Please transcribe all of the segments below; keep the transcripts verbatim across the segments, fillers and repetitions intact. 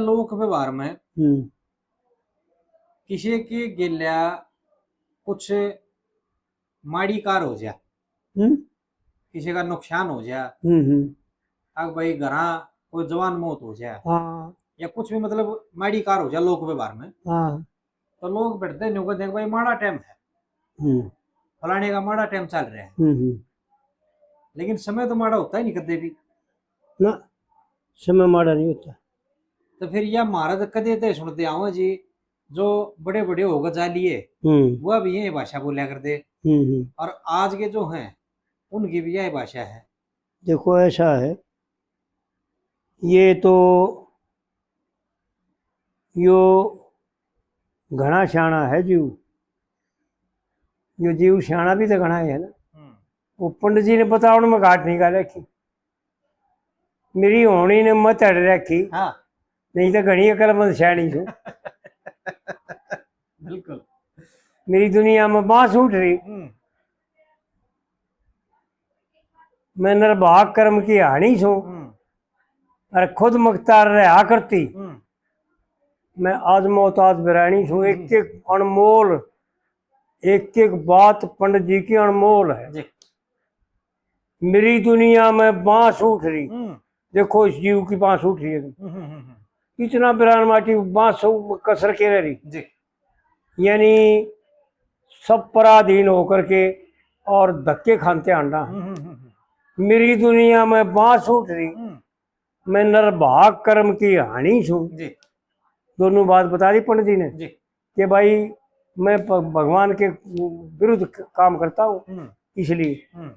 लोक व्यवहार में हम्म किसी के गेल्या कुछ माड़ी कार हो जा, हम्म किसी का नुकसान हो जा, हम्म हम्म अग भाई घरा कोई जवान मौत हो जा, हाँ या कुछ भी मतलब माड़ी कार हो जा लोक व्यवहार में, हाँ तो लोग बैठते नहीं, कहते भाई माड़ा टाइम है, हम्म फलाने का माड़ा टाइम चल रहा है, हम्म हम्म लेकिन समय तो माड़ा होता ही नहीं कदे भी। ना, समय माड़ा नहीं होता। तो फिर यह महाराज कदे ते सुनते आओ जी, जो बड़े बड़े होकर जा लिए, हम्म वह भी यही भाषा बोलिया करते, हम्म हम्म और आज के जो हैं उनकी भी यही भाषा है। देखो, ऐसा है, ये तो यो घणा स्याणा है जीव। यो जीव स्याणा भी तो घणा है ना। हम्म, वो पंडित जी ने बतावण में घाट नहीं गा रखी, मेरी होनी ने मत अड़ रखी, हाँ, नहीं तो घणी अकलमंद स्याणी सू। बिल्कुल। मेरी दुनिया में बांस उठ रही, हम्म, मैं निर्भाग कर्म की हाणी सू, हम्म, और खुद मुख्तार रहा करती, हम्म, मैं आज मोहताज बिराणी सू। एक एक अनमोल, एक एक बात पंडित जी की अनमोल है। जी। मेरी दुनिया में बांस उठ रही, हम्म, देखो इस जीव की बांस उठ रही है, हम्म, हम्म, हम्म, इतना बिरान माटी बांस कसर के रह रही, जी। यानी सब पराधीन होकर के और धक्के खाते आंडा। हम्म, हम्म, हम्म, हम्म, मेरी दुनिया में बांस उठ रही, हम्म, मैं निर्भाग कर्म की हाणी सू। जी, दोनों बात बता दी पंडित जी ने जी। कि भाई मैं प- भगवान के विरुद्ध क- काम करता हूँ, हम्म, इसलिए। हम्म,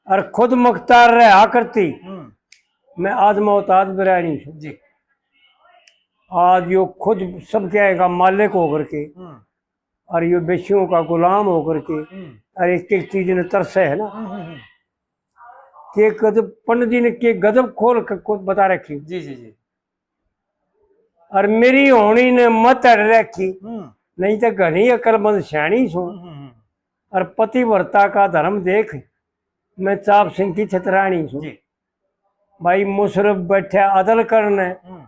और खुद मुख्तार रहा करती, हम्म, मैं आज मोहताज बिराणी सू। जी। आज यो खुद सब क्या का मालिक होकर के हम्म, और यो बेशियों का गुलाम होकर के हम्म, और एक एक चीज ने तरसे है ना, हम्म, हम्म, हम्म, के गजब पंडित जी ने के गजब खोल के खुद बता रखी। जी, जी, जी। और मेरी होनी ने मत अड़ रखी, हम्म, नहीं तो घणी अकलमंद स्याणी सू। हम्म, हम्म, हम्म, और पतिव्रता का धर्म देख, मैं चाप सिंह की छतराणी सू। जी। भाई मुशरफ बैठा अदल करने, हम्म,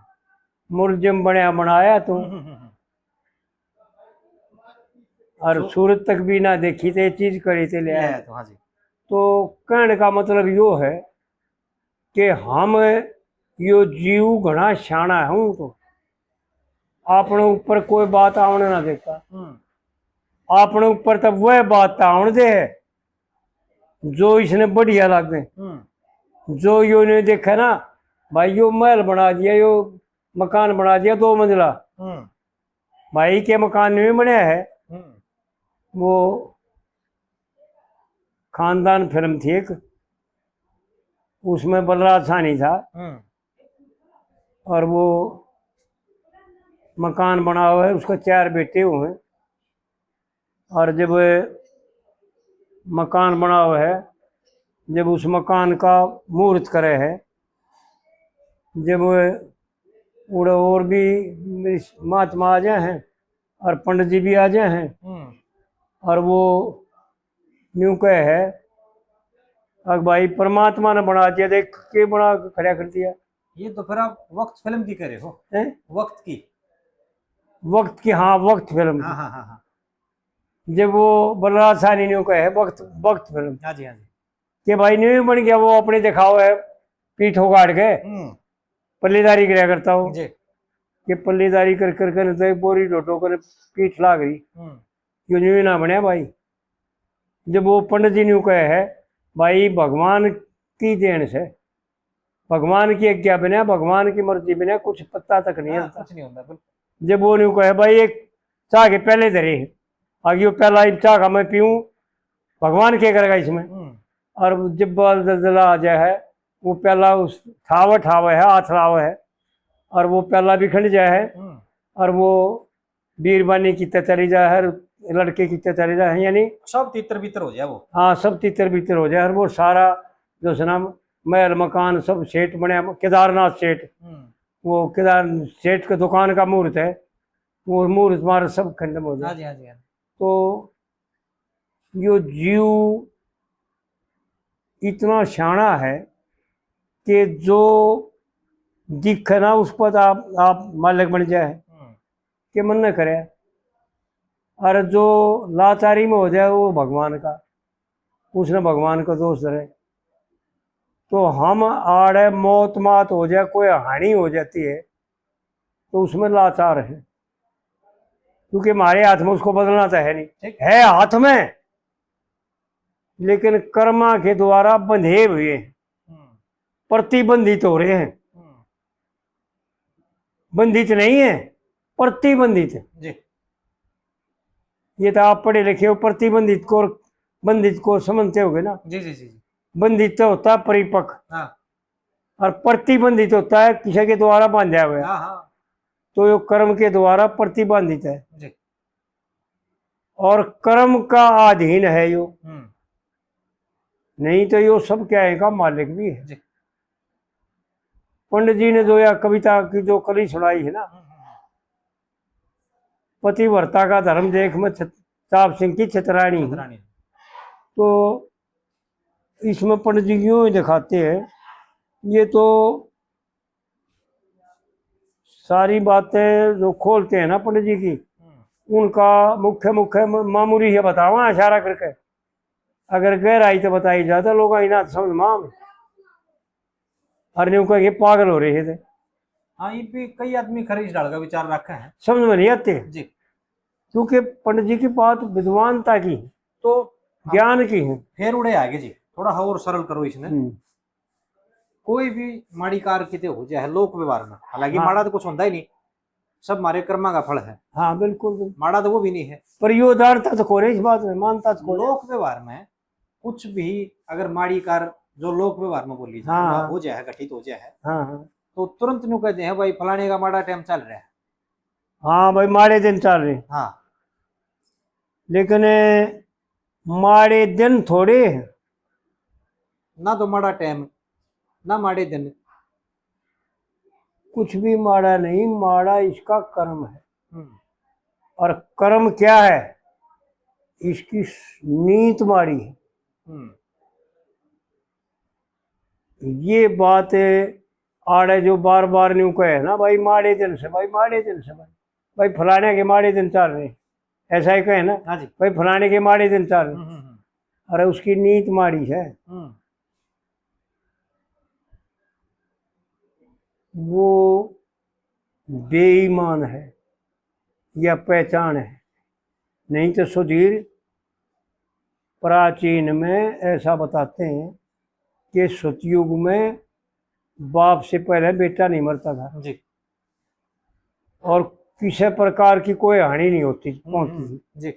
मुलजिम बनया बनाया तू, हम्म, हम्म, हम्म, और सो- सूरत तक भी ना देखी, ते चीज करी ते ले ले आया। आया तो, हाँ जी। तो कहने का मतलब यो है कि हम यो जीव घणा स्याणा है, हूँ तो अपने ऊपर कोई बात आवने ना देता, हम्म, अपने ऊपर तो वह बात तो आवन दे है जो इसने बढ़िया लागे, हम्म, जो यो ने देखे ना, भाई यो महल बना दिया, यो मकान बना दिया दो मंजिला, हम्म, भाई के मकान नहीं बनया है, हम्म, वो खानदान फिल्म थी एक, उसमें बलराज साहनी था हम्म, और वो मकान बना हुआ है, उसका चार बेटे हुए हैं। और जब मकान बना हुआ है, जब उस मकान का मुहूर्त करे है, जब उड़े और भी महात्मा आ जाए हैं और पंडित जी भी आ जाए हैं, हम्म, और वो न्यू कहे है, अग भाई परमात्मा ने बना दिया, देख के बना के खड़ा कर दिया। ये तो फिर आप वक्त फिल्म की करे हो। हैं? वक्त की। वक्त की, हाँ, वक्त फिल्म की। हाँ, हाँ, हाँ, हाँ। जब वो बलराज साहनी न्यू कहे, वक्त, वक्त फिल्म हाँ जी, हाँ जी। के भाई न्यू बन गया, वो अपने दिखाओ है पीठ उगाड़ के हम्म, पल्लीदारी करया करता हो, जी। कि पल्लीदारी कर कर कर तो बोरी ढोटो कर पीठ लाग रही, हम्म, यो न्यू ना बनया भाई। जब वो पंडित जी न्यू कहे है, भाई भगवान की देन से, भगवान की आज्ञा बिना, भगवान की मर्जी बिना कुछ पत्ता तक नहीं हाँ, हिलता। कुछ नहीं होता, बिल्कुल। जब वो न्यू कहे, भाई एक चाह के प्याले धरे, आगे यो प्याला इब चाह का मैं पीऊँ, भगवान क्या करेगा इसमें? हम्म, और जब बाल जलजला आ जाए है, वो प्याला उस ठावे ठावे है, हाथ लावे है, और वो प्याला भी खंड जाए है, हम्म। और वो बीरबानी की चली जाए है, लड़के की चली जाए है, यानी सब तितर बितर हो जाए वो। हाँ, सब तितर बितर हो जाए। और वो सारा जो है ना, महल मकान सब सेठ बनया, केदारनाथ सेठ, हम्म। वो केदार सेठ के दुकान का मुहूर्त है, वो मुहूर्त मार सब खंडम हो जाए। हाँ जी, हाँ जी, हाँ जी। तो यो जीव इतना स्याणा है कि जो दिखे ना, उस पर आप, आप मालिक बन जाए। हम्म। के मन न करे। और जो लाचारी में हो जाए, वो भगवान का, उसने भगवान का दोष धरे। तो हम आड़े मौत मात हो जाए, कोई हानि हो जाती है, तो उसमें लाचार है, क्योंकि हमारे हाथ में उसको बदलना तो है नहीं। ठीक। है हाथ में, लेकिन कर्मा के द्वारा बंधे हुए हैं, हम्म। प्रतिबंधित हो रहे हैं। हम्म। बंधित नहीं है, प्रतिबंधित है। जी। ये तो आप पढ़े लिखे हो, प्रतिबंधित को और बंधित को समझते होगे ना। जी, जी, जी, जी। बंधित तो होता है परिपक्व, हाँ। और प्रतिबंधित होता है किसी के द्वारा बांधा हुआ है। हाँ, हाँ। तो ये कर्म के द्वारा प्रतिबंधित है। जी। और कर्म का अधीन है यो। हम्म। नहीं तो यो सब क्या है का मालिक भी है। जी। पंडित जी ने जो या कविता की जो कली सुनाई है ना, हम्म, हम्म, हम्म। पतिव्रता का धर्म देख मैं छत-, चाप सिंह की छतरानी हूँ। छतरानी। तो इसमें पंडित जी यूं ही दिखाते हैं, ये तो सारी बातें जो खोलते हैं ना पंडित जी की, हम्म। उनका मुख्य मुख्य म-, मामूली है बतावा इशारा करके, अगर गहराई तो बताई जाता लोग इना समझ माम। और न्यू कह के पागल हो रहे थे। हाँ, ये भी कई आदमी खरीज डाल का विचार रखे हैं। समझ में नहीं आते। जी। क्योंकि पंडित जी की बात विद्वानता की, तो ज्ञान की है। फिर उड़े आगे जी, थोड़ा और सरल करो इसने। हम्म। कोई भी माड़ी कार किते हो जाए लोक व्यवहार में, हालांकि हाँ। माड़ा तो कुछ होता ही नहीं, सब हमारे कर्मा का फल है। हाँ, बिल्कुल, बिल्कुल। माड़ा तो वो भी नहीं है। पर यो जानता तो कोने इस बात में, मानता तो कोने। लोक व्यवहार में कुछ भी अगर माड़ी कार जो लोक व्यवहार में बोली जाए, हाँ, वो हाँ। हो जाए, घटित हो जाए, हाँ, हाँ। तो तुरंत न्यू कहते हैं, "भाई, फलाने का माड़ा टाइम चल रहा है।" हाँ भाई, माड़े दिन चल रहे। हाँ। लेकिन माड़े दिन थोड़े हैं। ना तो माड़ा टाइम, ना माड़े दिन। कुछ भी माड़ा नहीं, माड़ा इसका कर्म है। हम्म। और कर्म क्या है? इसकी नीत माड़ी है। हम्म। ये बात आड़े जो बार बार न्यू कहे ना, "भाई माड़े दिन से, भाई माड़े दिन से, भाई, भाई फलाने के माड़े दिन चल रहे", ऐसा ही कहे ना, हाँ जी। "भाई फलाने के माड़े दिन चल रहे", हम्म, हम्म, हम्म। अरे उसकी नीत माड़ी है। हम्म। वो बेईमान है या पहचान है। नहीं तो सुधीर, प्राचीन में ऐसा बताते हैं कि सतयुग में बाप से पहले बेटा नहीं मरता था। जी। और किसी प्रकार की कोई हानि नहीं होती, हम्म, पहुंचती हम्म, थी। जी।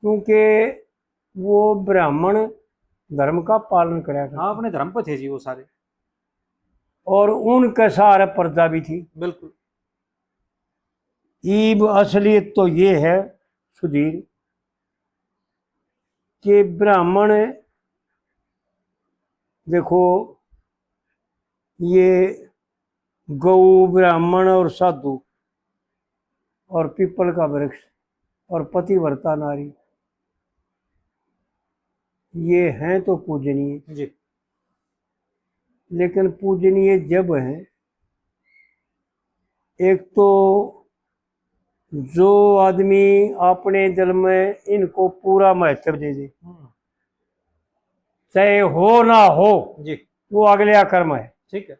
क्योंकि वो ब्राह्मण धर्म का पालन करया करते। हाँ, अपने धर्म पे थे जी वो सारे। और उनके सहारे प्रजा भी थी। बिल्कुल। ईब असलियत तो ये है सुधीर, कि ब्राह्मण, देखो, ये गौ, ब्राह्मण और साधु और पीपल का वृक्ष और पतिव्रता नारी, ये हैं तो पूजनीय। जी। लेकिन पूजनीय जब हैं, एक तो जो आदमी अपने दिल में इनको पूरा महत्व दे दे, हम्म। चाहे हो ना हो, जी। वो अगले का कर्म है। ठीक है।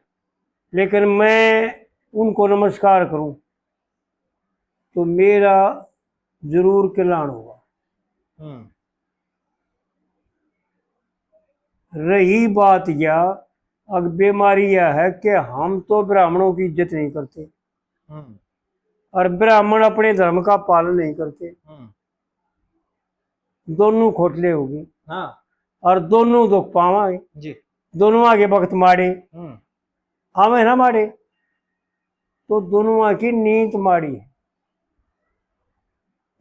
लेकिन मैं उनको नमस्कार करूं तो मेरा जरूर कल्याण होगा। हम्म। रही बात यह, अब बीमारी यह है कि हम तो ब्राह्मणों की इज्जत नहीं करते, हम्म। और ब्राह्मण अपने धर्म का पालन नहीं करते। हम्म। दोनों खोटले होगी। हाँ। और दोनों दुख पावांगे। जी। दोनों आगे वक्त माड़े। हम्म। आवे ना माड़े, तो दोनों की नीत माड़ी।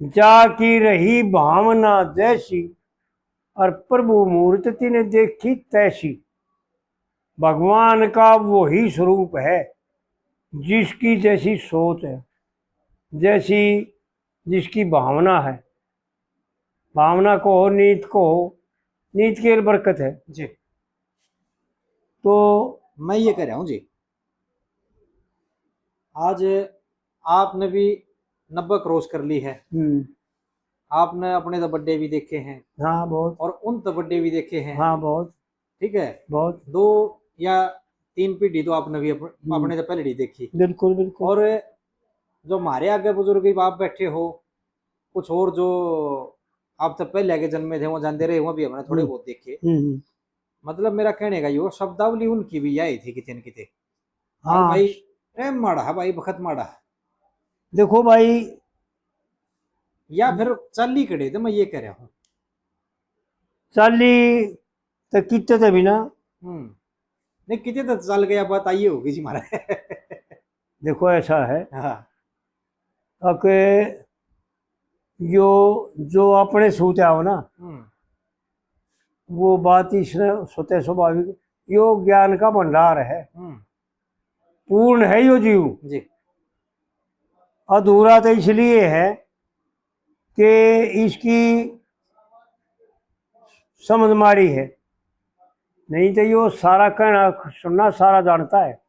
जा की रही भावना जैसी, और प्रभु मूर्त तिने देखी तैसी। भगवान का वही स्वरूप है, जिसकी जैसी सोच है, जैसी जिसकी भावना है। भावना को हो, नीत को हो, नीत की बरकत है। जी। तो मैं ये कह रहा हूँ जी, आज आपने भी नब्बे क्रॉस कर ली है। हम्म। आपने अपने तो बर्थडे भी देखे हैं। हाँ, बहुत। और उन तो बर्थडे भी देखे हैं। हाँ, बहुत। ठीक है, बहुत। दो या तीन पीढ़ी तो आपने भी अप-, हम्म। अपने तो पहले ही देखी। बिल्कुल, बिल्कुल। और जो हमारे आगे बुजुर्ग भी आप बैठे हो, कुछ और जो आप तो पहले आगे जन्मे थे, वो जाते रहे, वो भी हमने थोड़े हम्म। बहुत देखे। हम्म, हम्म। मतलब, मेरा कहने का यो शब्दावली उनकी भी यही थी किते न किते। हाँ। भाई, टाइम माड़ा है भाई, बखत माड़ा है। देखो भाई, या फिर चाली कड़े थे, मैं ये कह रहा हूँ। चाली तो किते थे भी ना। हम्म। नहीं, किते तो चल गया, बात आई होगी जी हमारा। देखो, ऐसा है हाँ। कि यो जो अपने सूत आओ ना, हम्म। वो बात इसने स्वतः स्वाभाविक, यो ज्ञान का भंडार है। हम्म। पूर्ण है यो जीव। जी। अधूरा तो इसलिए है कि इसकी समझ माड़ी है, नहीं तो यो सारा कहना सुनना सारा जानता है।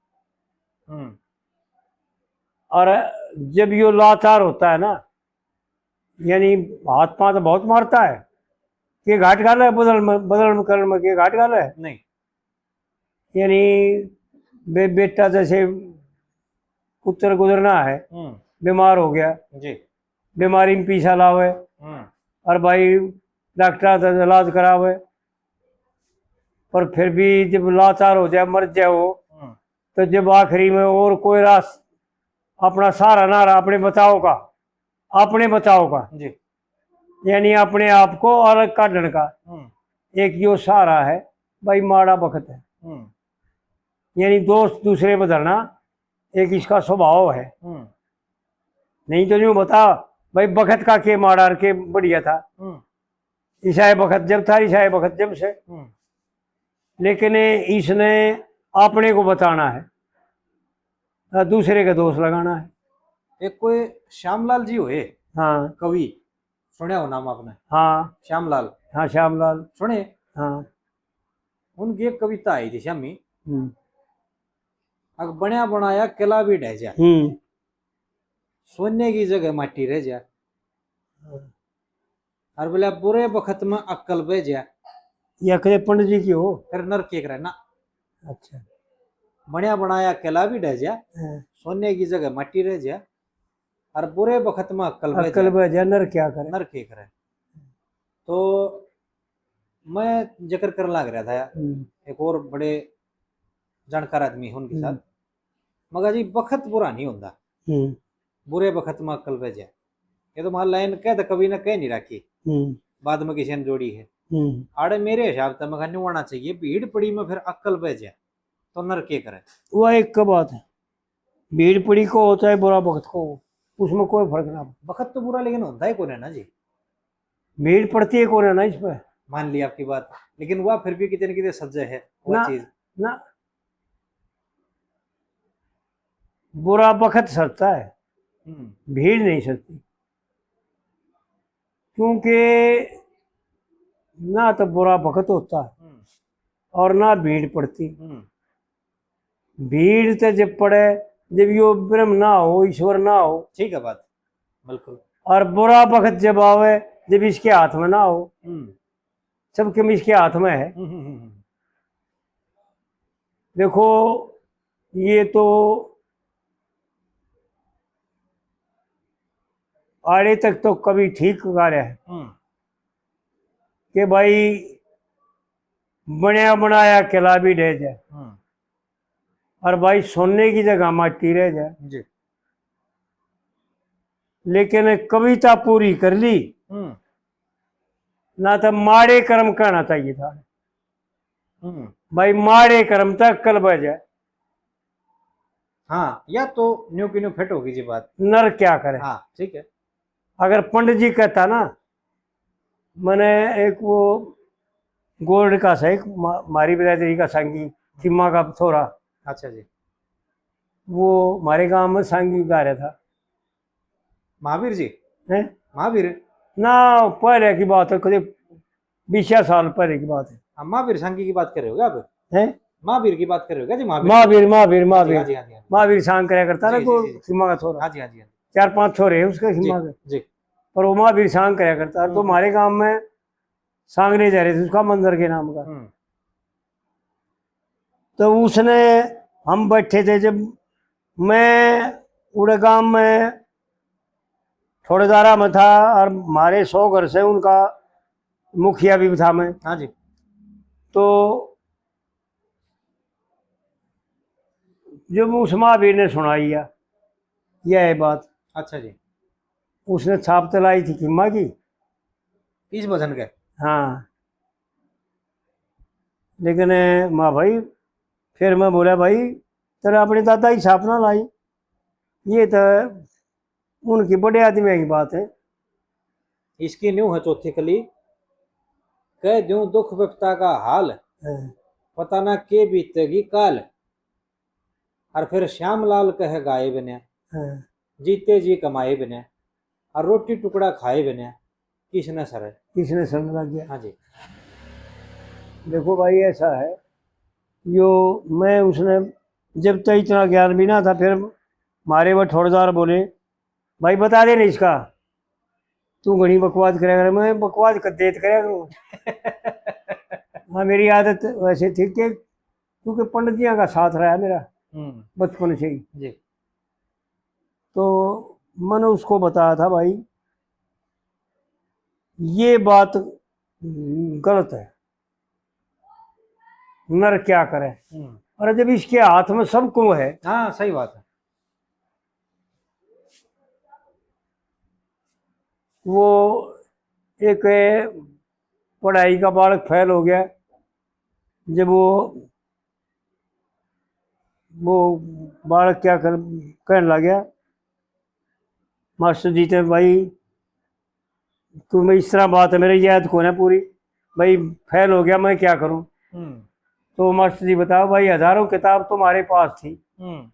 हम्म। और जब यो लाचार होता है ना, यानी हाथ पांच बहुत मारता है कि घाट घाल है, बदल में, बदल में करण में के घाट घाल है। नहीं। यानी बे-, बेटा जैसे पुत्र गुजरना है, हम्म। बीमार हो गया, जी। बीमारी में पीछा लावे, हम्म। और भाई डॉक्टर से इलाज करावे, पर फिर भी जब लाचार हो जाए, मर जाए वो, हम्म। तो जब आखिरी में और कोई रास अपना सहारा ना रहा, अपने बचाव का, अपने बचाव का, जी। यानी अपने आप को अलग काढ़ने का हम्म। एक यो सहारा है भाई, माड़ा बखत है। हम्म। यानी दोष दूसरे पे धरना एक इसका स्वभाव है। हम्म। नहीं तो यूं बता भाई, बखत का के माड़ा और के बढ़िया था। हम्म। ईसाई बखत जब था, ईसाई बखत जब से। हम्म। लेकिन इसने अपने को बताना है, ना दूसरे का दोष लगाना है। एक कोई श्यामलाल जी हुए, हाँ। कवि, सुने हो नाम आपने? हाँ। श्यामलाल। हाँ, श्यामलाल। सुने? हाँ। उनकी एक कविता आई थी, श्यामी। हम्म। अक बण्या बणाया किला भी ढह जा, हम्म। सोने की जगह माटी रह जा। हाँ। और बोला, बुरे बखत में अक्कल बह जा। या कदे पंडित जी की हो? फिर नरक के करे ना। अच्छा। बण्या बणाया किला भी ढह जा, हाँ। सोने की जगह माटी रह जा, और बुरे बखत में अक्कल बह अक्कल जा। बह जा, नर क्या करे? नर के करे? तो मैं जिक्र करने लाग रहा था, हम्म। एक और बड़े जानकार आदमी है उनके हम्म। साथ, मगर जी, बखत बुरा नहीं होता। हम्म। बुरे बखत में अक्कल बह जाए। ये तो मान लाइन कह तो कवि ने कह नहीं रखी, हम्म। बाद में किसी ने जोड़ी है। हम्म। आड़े मेरे हिसाब से मगर नहीं होना चाहिए, भीड़ पड़ी में फिर अक्कल बह जाए तो नर के करे? वो एक का बात है, भीड़ पड़ी को हो चाहे बुरा बखत को हो, उसमें कोई फर्क ना पड़े। बखत तो बुरा लेकिन होता ही कोने ना जी। भीड़ पड़ती है कोने ना इस पे। मान ली आपकी बात, लेकिन वह फिर भी कितने कितने सज्जय है वो ना, चीज। ना, बुरा बखत सरता है, हम्म। भीड़ नहीं सरती, क्योंकि ना तो बुरा बखत होता हम्म। और ना भीड़ पड़ती। हम्म। भीड़ ते जब पड़े, जब यो ब्रह्म ना हो, ईश्वर ना हो। ठीक है बात, बिल्कुल। और बुरा बखत जब आवे, जब इसके हाथ में ना हो। हम्म। सब कमी इसके हाथ में है। हम्म, हम्म, हम्म, हम्म। देखो, ये तो आड़े तक तो कवि ठीक गा रहा है हम्म। कि भाई, बण्या बणाया किला भी ढह जाए, हम्म। और भाई, सोने की जगह माटी रह जाए। जी। लेकिन कविता पूरी कर ली, हम्म। ना तो माड़े कर्म कहना चाहिए था। हम्म। भाई, माड़े कर्म तक अक्कल बह जाए। हाँ, या तो न्यू की न्यू फिट होगी जी बात। नर क्या करे? हाँ, ठीक है। अगर पंडित जी कहता ना, मैंने एक वो गोल्ड का सा एक मा-, मारी बिरादरी का सांगी, सीमा का थोड़ा। अच्छा जी। वो हमारे गांव में सांगी गा रहा था। महावीर जी? हैं? महावीर? ना, पहले की बात है, करीब बीस साल पहले की बात है। हाँ, महावीर सांगी की बात कर रहे हो क्या आप? हैं? महावीर की बात कर रहे हो क्या जी? महावीर, महावीर, महावीर, महावीर। हाँ जी, हाँ जी, हाँ जी। महावीर सांग करया करता ना, जी, जी, को जी, जी। सीमा का छोरा। हाँ जी, हाँ जी, हाँ जी। चार पांच छोरे हैं उसके जी, सीमा के। जी। पर वो महावीर सांग करया करता। और तो हम्म। हमारे गांव में सांगने जा रहे थे उसका मंदिर के नाम का। हम्म। तो उसने, हम बैठे थे, जब मैं उड़गाम में ठोड़ेदारा में था और हमारे सौ घर से उनका मुखिया भी था मैं। हाँ जी। तो जब उस महावीर ने सुनाई या, यह है बात। अच्छा जी। उसने छाप तो लाई थी खिम्मा की। इस भजन के? हाँ। लेकिन, ए, माँ भाई, फिर मैं बोला, "भाई, तेरा अपने दादा की छाप ना लाई, ये तो उनकी बड़े आदमी की बात है।" इसकी न्यू है चौथी कली, कह दूं दुख विपता का हाल, हाँ। पता ना के बीतेगी काल। और फिर श्यामलाल कह गाए बिना, हाँ। जीते जी कमाए बिना, और रोटी टुकड़ा खाए बिना, किसने सरे? किसने सर लग गया? हाँ जी। देखो भाई, ऐसा है, यो मैं उसने, जब तो इतना ज्ञान भी ना था, फिर मारे वो ठोड़दार बोले, "भाई, बता दे ना इसका, तू घणी बकवास करया करे।" मैं बकवास कर देत करया करूँ। हाँ, मेरी आदत वैसे थी कि क्योंकि पंडित जियां का साथ रहा मेरा हम्म। बचपन से ही। जी। तो मैंने उसको बताया था, "भाई, ये बात गलत है, नर क्या करे?" हम्म। अरे, जब इसके हाथ में सब कुछ है। हाँ, सही बात है। वो एक पढ़ाई का बालक फेल हो गया, जब वो, वो बालक क्या कर, कहने लग गया, "मास्टर जी, तो भाई, तू, मैं इस तरह बात है, मेरे याद को ना पूरी, भाई, फेल हो गया, मैं क्या करूं?" हम्म। तो मास्टर जी, बताओ भाई, हजारों किताब तुम्हारे पास थी, हम्म।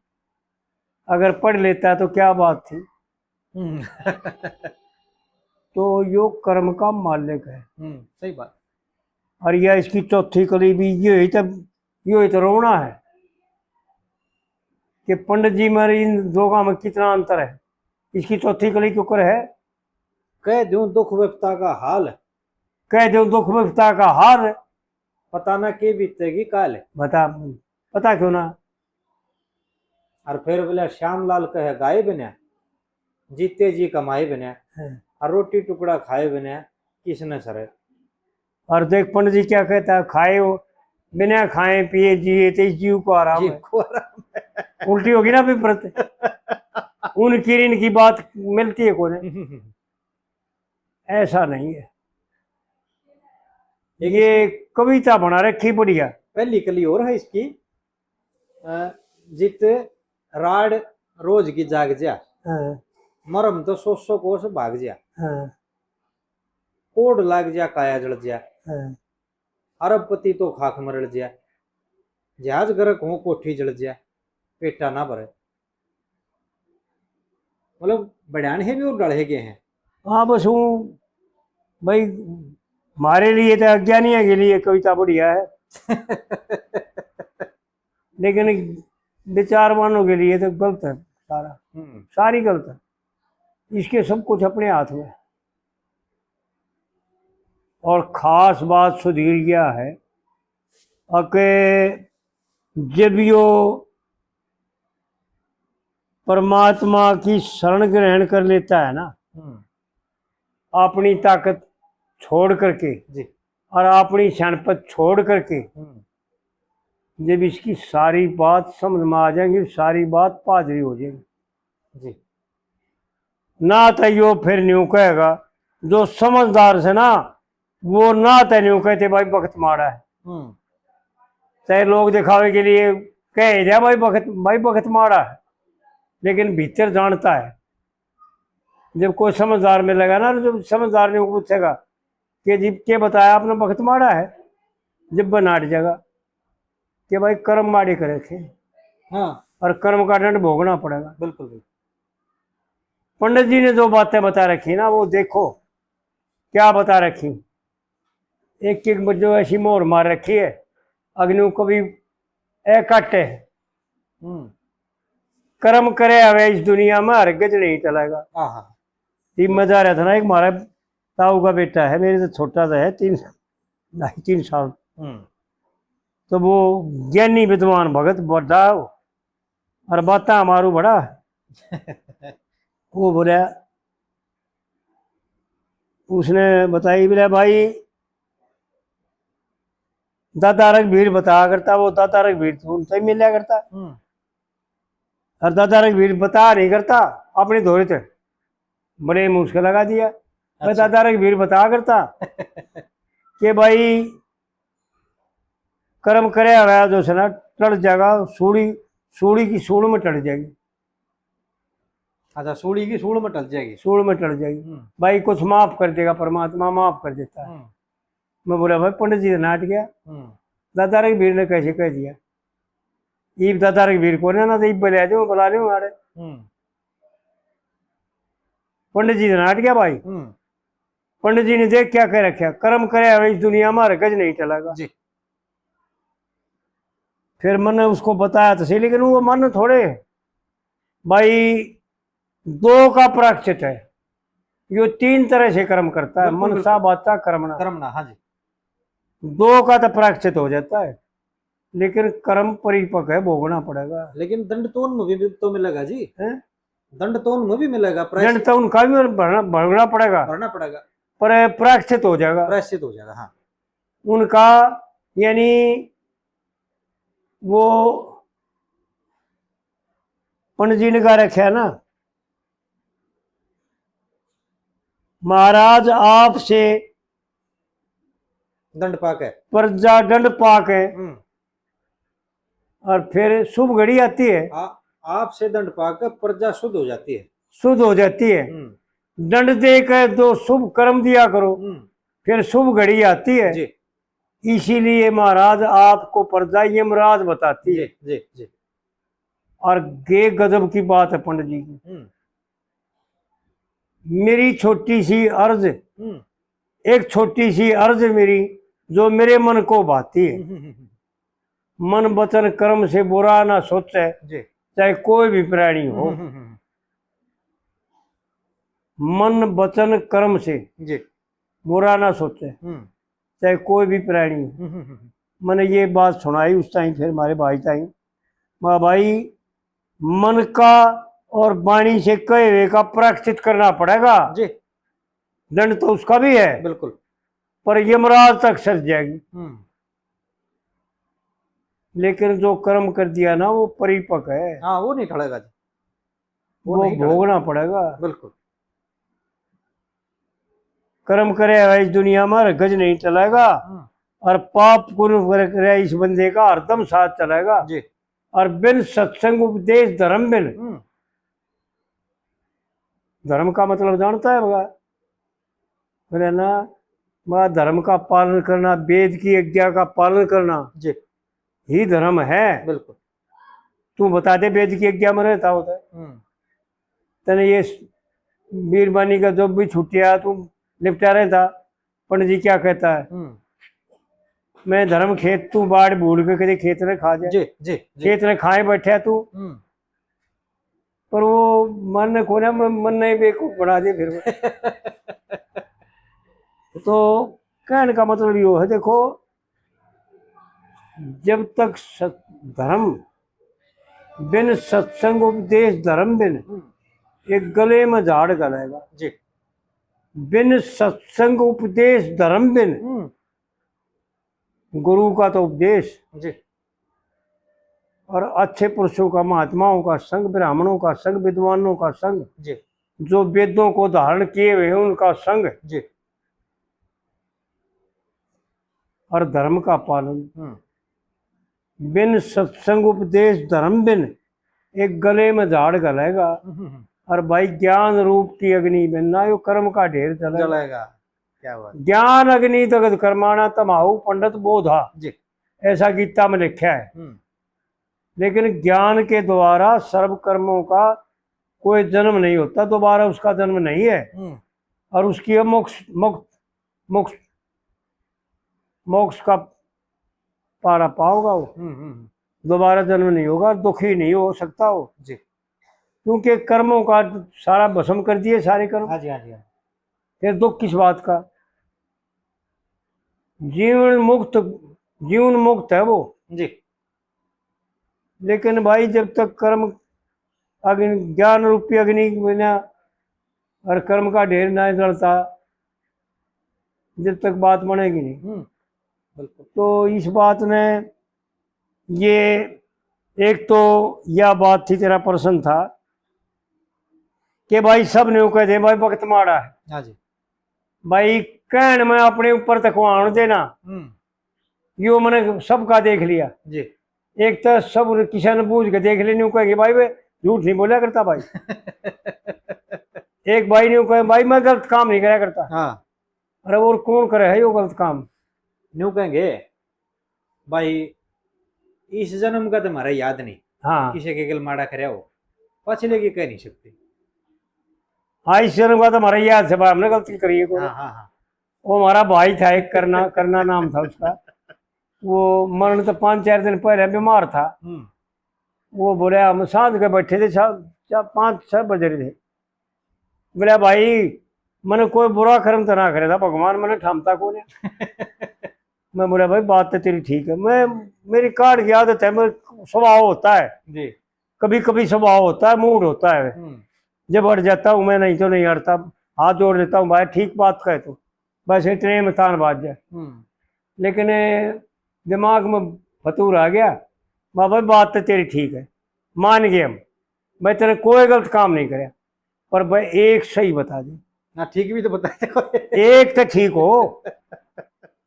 अगर पढ़ लेता तो क्या बात थी? हम्म। तो यो कर्म का मालिक है। हम्म, सही बात। और यह इसकी चौथी कली भी यो ही तो, यो ही तो रोना है कि पंडित जी में इन दोगा में कितना अंतर है। इसकी चौथी कली के ऊपर है, कह दूं दुख विपता का हाल। कह दूं दुख विपता का हाल। पता ना के बीतेगी काल। बता, पता क्यों ना? और फिर बोला, "श्यामलाल कह गाए बिना, जीते जी कमाए बिना, हाँ। और रोटी टुकड़ा खाए बिना, किसने सरे?" और देख पंडित जी क्या कहता है, "खाए हो, बिना खाए पिए जिए, ते जीव को आराम जीव है।" को आराम है। उल्टी होगी ना विपरीत। उनकी इनकी बात मिलती है कोने। ऐसा नहीं है। एक ये कविता बना रखी बढ़िया। पहली कली और है इसकी, अ, जित राड रोज की जाग जा, हाँ। मरम तो सौ सौ कोस भाग जा, हाँ। कोड लाग जा, काया जल जा, हाँ। अरबपति तो खाक मरल जा, जहाज गरक हो, कोठी जल जा, पेटा ना भरे। मतलब, बढ़िया है भी और डल है गए हैं। हाँ, बस वो भाई, हमारे लिए तो अज्ञानियों के लिए कविता बढ़िया है। लेकिन विचारवानों के लिए तो गलत है सारा, हम्म। सारी गलत है। इसके सब कुछ अपने हाथ में। और खास बात सुधीर यह है कि जब यो परमात्मा की शरण ग्रहण कर लेता है ना, हम्म। अपनी ताकत छोड़ करके जी। और अपनी सैनपत छोड़ करके हम्म। जब इसकी सारी बात समझ में आ जाएगी, सारी बात पाजरी हो जाएगी। जी। ना तो यो फिर न्यू कहेगा, जो समझदार से ना, वो ना तो न्यू कहते, "भाई, बखत माड़ा है।" हम्म। चाहे लोग दिखावे के लिए कह ही दिया, "भाई, बखत, भाई, बखत माड़ा है," लेकिन भीतर जानता है। जब कोई समझदार मिलेगा ना, जब समझदार ने पूछेगा कि "जी, के बताया आपने, बखत माड़ा है?" जब बनाट जाएगा कि भाई, कर्म माड़े करे थे, हाँ। और कर्म का दंड भोगना पड़ेगा। बिल्कुल, बिल्कुल। पंडित जी ने जो बातें बता रखी ना, वो देखो क्या बता रखी। एक एक में जो ऐसी मोहर मार रखी है, अग्नि कभी ए कट है। हम्म। कर्म करे आवे इस दुनिया में, हरगज नहीं टलेगा। आहा। इब मैं जा रहा था ना, एक हमारा ताऊ का बेटा है, मेरे से छोटा तो है, तीन ढाई तीन साल। हम्म। तो वो ज्ञानी विद्वान भगत बड़ा हो, और बातें हमारू बड़ा। वो बोला, उसने बताई, बोला, भाई, दादा रघबीर बताया करता, वो दादा रघबीर तो उनसे ही मिला करता। हम्म। और दादा रघबीर बता नहीं करता, अपनी धोरे थे बड़े मुश्किल लगा दिया। मैं अच्छा। दादा रघबीर बता करता कि भाई, कर्म करे हुआ जो से ना टल जाएगा, सूली, सूली की सूल में टल जाएगी। अच्छा, सूली की सूल में टल जाएगी। सूल में टल जाएगी। हम्म। भाई, कुछ माफ कर देगा परमात्मा, माफ कर देता है। हम्म। मैं बोला, भाई, पंडित जी ने नाट गया, हम्म। दादा रघबीर ने कैसे कह दिया? इब दादा रघबीर को ना, ना तो इब बुला दो, बुला लो आड़े। हम्म। पंडित जी ने नाट गया भाई। हम्म। पंडित जी ने देख क्या कह रखा, कर्म करे हुए इस दुनिया में हरगज नहीं टलेगा। जी। फिर मैंने उसको बताया तो सही, लेकिन वो मन थोड़े, भाई, दो का प्रायश्चित है। यो तीन तरह से कर्म करता है, बिल्कुल, मनसा, बिल्कुल। वाचा, कर्मणा। कर्मणा, हाँ जी। दो का तो प्रायश्चित हो जाता है, लेकिन कर्म परिपक्व है, भोगना पड़ेगा। लेकिन दंड तो उनमें भी तो मिलेगा जी। हैं? दंड तो उनमें भी मिलेगा, प्रायश्चित दंड तो उनका भी भरना, भोगना पड़ेगा, भरना पड़ेगा, पर प्रायश्चित हो जाएगा। प्रायश्चित हो जाएगा। हाँ। उनका, यानी वो पंडित जी ने कह रखा है ना, महाराज, आपसे दंड पाके। प्रजा दंड पाके हम्म। और फिर शुभ घड़ी आती है, आ-, आपसे दंड पाके प्रजा शुद्ध हो जाती है। शुद्ध हो जाती है। हम्म। दंड दे के दो शुभ कर्म दिया करो, हम्म। फिर शुभ घड़ी आती है। जी। इसीलिए महाराज, आपको प्रजा यमराज बताती है। जी, जी, जी। और ये गजब की बात है पंडित जी की। हम्म। मेरी छोटी सी अर्ज, हम्म। एक छोटी सी अर्ज मेरी, जो मेरे मन को भाती है। हम्म, हम्म, हम्म। मन वचन कर्म से बुरा ना सोचे, जी। चाहे कोई भी प्राणी हो। हम्म, हम्म, हम्म। मन वचन कर्म से जी। बुरा ना सोचे, हम्म। चाहे कोई भी प्राणी हो। हम्म, हम्म, हम्म। मैंने ये बात सुनाई उस टाइम फिर हमारे भाई ताई, मैं, भाई, मन का और वाणी से कहे हुए का प्रायश्चित करना पड़ेगा। जी। दंड तो उसका भी है, बिल्कुल। पर यमराज तक सर जाएगी। हम्म। लेकिन जो कर्म कर दिया ना, वो परिपक्व है, हाँ, वो नहीं टलेगा जी। वो वो नहीं टलेगा। भोगना पड़ेगा। बिल्कुल। कर्म करे है इस दुनिया में, हरगज नहीं टलेगा। हम्म। और पाप पुण्य करे इस बंदे का हरदम साथ चलेगा। जी। और बिन सत्संग उपदेश धर्म बिन, हम्म। धर्म का मतलब जानता है बगा? बोले ना, बगा, धर्म का पालन करना, वेद की आज्ञा का पालन करना जी। ही धर्म है। बिल्कुल। तू बता दे, वेद की आज्ञा में रहता होता है। हम्म। तने ये मेहरबानी का जो भी छुट्टिया तू निपटा रहता, पंडित जी क्या कहता है? हम्म। मैं धर्म खेत तू बाड़ बूड़ के कदे खेत ने खा जाए। जी, जी, जी। खेत ने खाए बैठा तू, हम्म। पर वो मन को ना, मन, मन ने बेवकूफ बना दे फिर वो। तो कहने का मतलब यो है, देखो, जब तक सत-, धर्म बिन सत्संग उपदेश धर्म बिन, हम्म। एक गले में झाड़ गलेगा। जी। बिन सत्संग उपदेश धर्म बिन, हम्म। गुरु का तो उपदेश जी। और अच्छे पुरुषों का, महात्माओं का संग, ब्राह्मणों का संग, विद्वानों का संग, जी। जो वेदों को धारण किए हुए हैं उनका संग जी। और धर्म का पालन। हम्म। बिन सत्संग उपदेश धर्म बिन, एक गले में झाड़ गलेगा। हम्म, हम्म, हम्म। और भाई, ज्ञान रूप की अग्नि में ना यो कर्म का ढेर जलेगा। जलेगा। क्या बात। ज्ञान अग्नि दग्ध कर्माणा तमाहु पंडित बोधा, जी। ऐसा गीता में लिखा है। हम्म। लेकिन ज्ञान के द्वारा सर्व कर्मों का कोई जन्म नहीं होता, दोबारा उसका जन्म नहीं है। हम्म। और उसकी ये मोक्ष, मोक्ष, मोक्ष, मोक्ष का पारा पाओगा वो। हम्म, हम्म, हम्म। दोबारा जन्म नहीं होगा, दुखी नहीं हो सकता हो। जी। क्योंकि कर्मों का सारा भस्म कर दिए, सारे कर्म। हाँ जी, हाँ जी, हाँ। फिर दुख किस बात का? जीवन मुक्त, जीवन मुक्त है वो। जी। लेकिन भाई, जब तक कर्म अग्नि, ज्ञान रूपी अग्नि बिना और कर्म का ढेर ना जलता, जब तक बात बनेगी नहीं। हम्म। बिल्कुल। तो इस बात ने, ये एक तो यह बात थी, तेरा प्रश्न था कि भाई, सब ने कह दे भाई, वक्त माड़ा है। हाँ जी। भाई, कहण में अपने ऊपर तक आण देना, हम्म। यो मैंने सबका देख लिया। जी। एक तो सब किसी ने बूझ के देख ले, न्यू कहेंगे, "भाई, वे झूठ नहीं बोला करता भाई।" एक भाई ने कहे, "भाई, मैं गलत काम नहीं करा करता।" हाँ। अरे, और कौन करे है यो गलत काम? न्यू कहेंगे, "भाई, इस जन्म का तो हमारा याद नहीं, हाँ। किसी के गल माड़ा करया हो, पाछले की कह नहीं सकते।" हाँ, इस जन्म का तो हमारा याद है भाई, हमने गलती करी है कोई। हाँ, हाँ, हाँ। वो हमारा भाई था एक, करना, करना नाम था उसका। वो मरण तो पाँच चार दिन पहले बीमार था। हम्म। वो बोले, हम सांझ के बैठे थे, सा-, चार, पाँच, छः बज रहे थे। बोला, "भाई, मैंने कोई बुरा कर्म तो ना करे था, भगवान मैंने ठामता कौन है?" मैं बोला, "भाई, बात तो तेरी ठीक है।" मैं, मेरी काट की आदत है, मेरा स्वभाव होता है, जी। कभी कभी स्वभाव होता है, मूड होता है, हम्म। जब अड़ जाता हूँ मैं, नहीं तो नहीं अड़ता, हाथ जोड़ देता हूँ, "भाई, ठीक बात कहे तो, बस इतने में तान बाज जाए।" हम्म। लेकिन दिमाग में फतूर आ गया, "बाबा, बात तो तेरी ठीक है, मान गए हम, मैं तेरे कोई गलत काम नहीं करे, पर भाई, एक सही बता दे।" हाँ, ठीक भी तो बताते कोई। एक तो ठीक हो,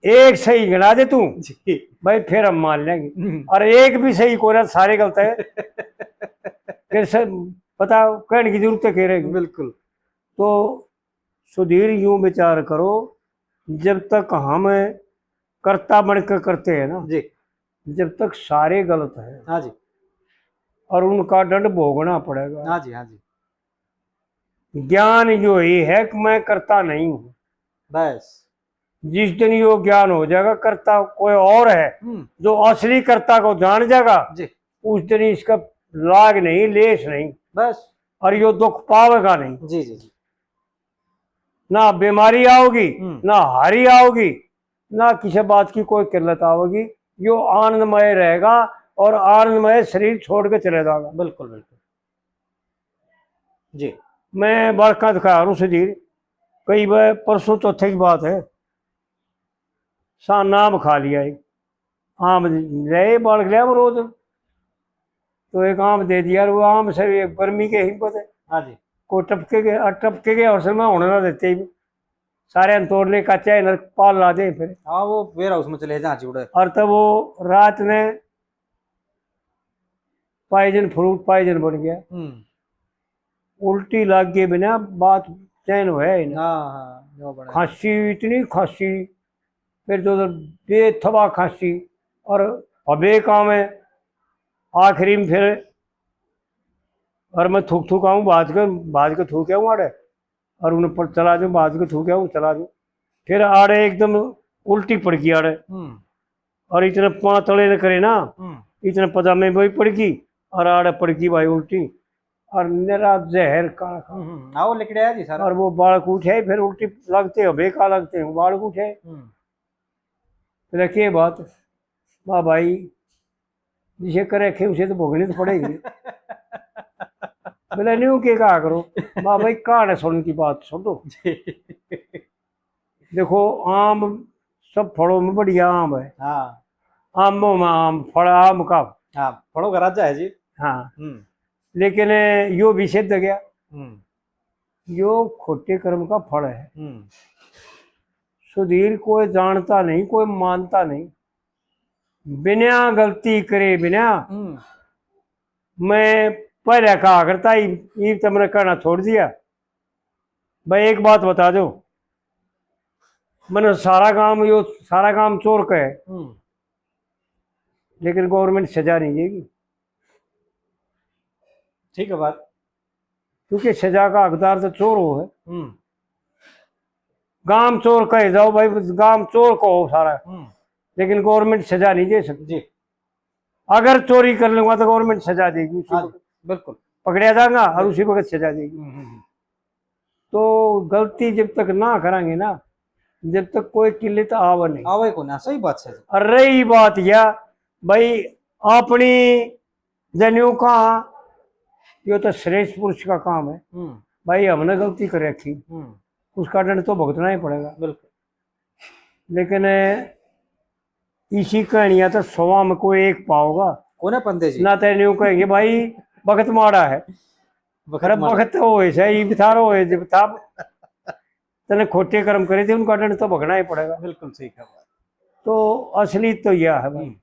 एक सही गिना दे तू, जी। भाई, फिर हम मान लेंगे। हम्म। और एक भी सही कोना, सारे गलत है। फिर से पता कहने की जरूरत है, कह रहे। बिल्कुल। तो सुधीर, यूं विचार करो, जब तक हम कर्ता बन के करते हैं ना, जी। जब तक सारे गलत हैं हाँ जी। और उनका दंड भोगना पड़ेगा। हाँ जी, हाँ जी। ज्ञान यो ही है कि मैं कर्ता नहीं हूँ। बस। जिस दिन यो ज्ञान हो जाएगा, कर्ता कोई और है, हम्म। जो असली कर्ता को जान जाएगा, जी। उस दिन इसका लाग नहीं, लेस नहीं, बस। और यो दुख पावेगा नहीं। जी, जी, जी। ना बीमारी आओगी, हम्म। ना हारी आओगी, ना किसी बात की कोई किल्लत आओगी। यो आनंदमय रहेगा और आनंदमय शरीर छोड़ के चले जाएगा। बिल्कुल, बिल्कुल। जी। मैं बालका दिखा रहा हूँ सुधीर, कई बार परसों चौथे की बात है, सा नाम खा लिया एक आम, ले बालक लिया वो रोज, तो एक आम दे दिया, और वो आम से भी गर्मी के हिम्मत है, हाँ जी। को टपके गए, और टपके गए, और से मैं होने ना देते ही सारे तोड़ ले, कच्चा इन्हें पाल ला दे फिर। हाँ, वो वेयर हाउस में चले जा जुड़े। और तब वो रात ने पॉइजन, फ्रूट पॉइजन बन गया। हम्म। उल्टी लाग गई बिना बात चैन होया ही ना। हाँ, हाँ, जो बड़ा। खांसी, इतनी खांसी, फिर तो बेथवा खांसी, और अबे काम है। आखिरी में फिर, और मैं थूक थूक आऊँ, बाज के, बाज के थूक आऊँ आड़े, और उन्हें पर चला जाऊँ, बाज के थूक आऊँ, चला जाऊँ। फिर आड़े एकदम उल्टी पड़ गई आड़े, हम्म। और इतने पातले ने करे ना, हम्म। इतने पजामे में भी पड़ गई, और आड़े पड़ गई भाई उल्टी, और मेरा जहर काला। हम्म, हम्म। आओ, लिकड़े आया जी सारा। और वो बालक उठे, फिर उल्टी लगते हो, बेका लगते हो, बालक उठे। हम्म। बोले, "के बात?" "वाह भाई, जिसे करे रखे, उसे तो भोगनी तो पड़ेगी।" बोले, "न्यू के कहा करो?" "वाह भाई, कहानी सुन की बात सुन दो।" जी। देखो, आम सब फलों में बढ़िया आम है, हाँ। आमों में आम, फल आम का। हाँ, फलों का राजा है जी। हाँ, हम्म। लेकिन यो भी सिद्ध गया, हम्म। यो खोटे कर्म का फल है। हम्म। सुधीर, कोई जानता नहीं, कोई मानता नहीं, बिना गलती करे बिना। हम्म। मैं पहले कहा करता, इब, इब तो मैंने कहना छोड़ दिया। भाई, एक बात बता दो, मैंने सारा काम, यो सारा काम चोर का है, हम्म। लेकिन गवर्नमेंट सजा नहीं देगी, ठीक है बात। क्योंकि सजा का हकदार तो चोर हो है। हम्म। गांव चोर कहे जाओ भाई, गांव चोर को हो सारा, हम्म। लेकिन गवर्नमेंट सजा नहीं दे सकती। जी। अगर चोरी कर लूंगा तो गवर्नमेंट सजा देगी, उसी हाँ वक्त बिल्कुल। पकड़ा जाऊंगा और उसी वक्त सजा देगी। हम्म, हम्म, हम्म। तो गलती जब तक ना करांगे ना, जब तक कोई किल्लत आवे नहीं। आवे को ना, सही बात है। और रही बात यह भाई, अपनी जन्यू का, यो तो श्रेष्ठ पुरुष का काम है। हम्म, भाई, हमने गलती कर रखी, हम्म, उसका दंड तो भुगतना ही पड़ेगा। बिल्कुल। लेकिन इसी कहानियां तो सवा में कोई एक पाओगा। कोने पंदे जी? ना तो न्यू कहेंगे भाई, वक्त माड़ा है। वक्त अरे माड़ा। वक्त होए से, ये बिथारो होए जब था, तने खोटे कर्म करे थे, उनका दंड तो भुगतना ही पड़ेगा। बिल्कुल सही कहा बात। तो असली तो यह है भाई। हम्म,